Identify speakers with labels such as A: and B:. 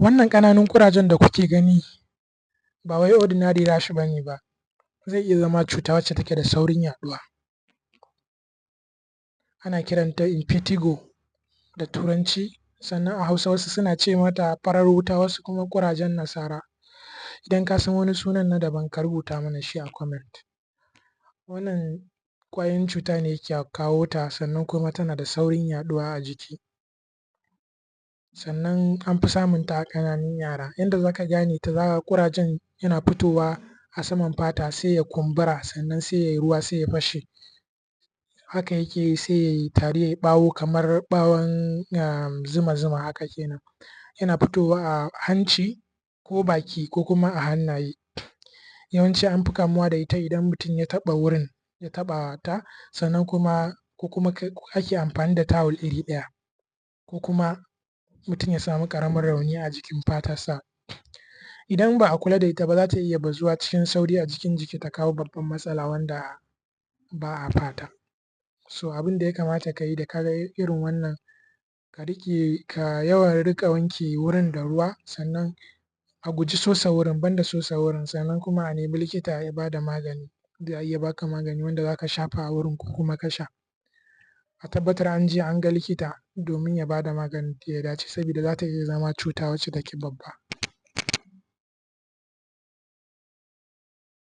A: Wannan ƙananun ƙurajen da kuke gani ba wai ordinary rash ba ne ba, zai iya zama cuta wacce take da saurin yaɗuwa. Ana kiranta impetigo da Turanci, sannan a Hausa wasu suna ce mata farar wuta, wasu kuma ƙurajen nasara. Idan ka san wani sunan na daban, ka rubuta mana shi a comment. Wannan ƙwayoyin cuta ne yake kawo ta, sannan kuma tana da saurin yaɗuwa a jiki. Sannan an fi samun ta a ƙananun yara. Yanda za ka gane ta, za ka ga ƙurajen yana fitowa a saman fata, sai ya kumbura, sannan sai ya yi ruwa, sai ya fashe. Haka yake yi, sai ya yi tari, ya yi ɓawo kamar ɓawon zuma-zuma haka kenan. Yana fitowa a hanci ko baki ko kuma a hannaye. Yawanci an fi kamuwa da ita idan mutum ya taɓa wurin, ya taɓa ta, sannan kuma ko kuma ake amfani da tawul iri ɗaya, ko kuma mutum ya samu ƙaramin rauni a jikin fatarsa. Idan ba a kula da ita ba, za ta iya bazuwa cikin sauri a cikin jiki ta kawo babban matsala wanda ba a fata. So abin da ya kamata ka yi da ka ga irin wannan, ka riƙe, ka yawan riƙa wanke wurin da ruwa, sannan a guji sosa wurin, banda sosa wurin, sannan kuma a nemi likita ya ba da magani. Zai iya baka magani wanda za ka shafa a wurin ko kuma ka sha. A tabbatar an je an ga likita domin ya ba da maganin da ya dace, saboda za ta iya zama cuta wacce take babba.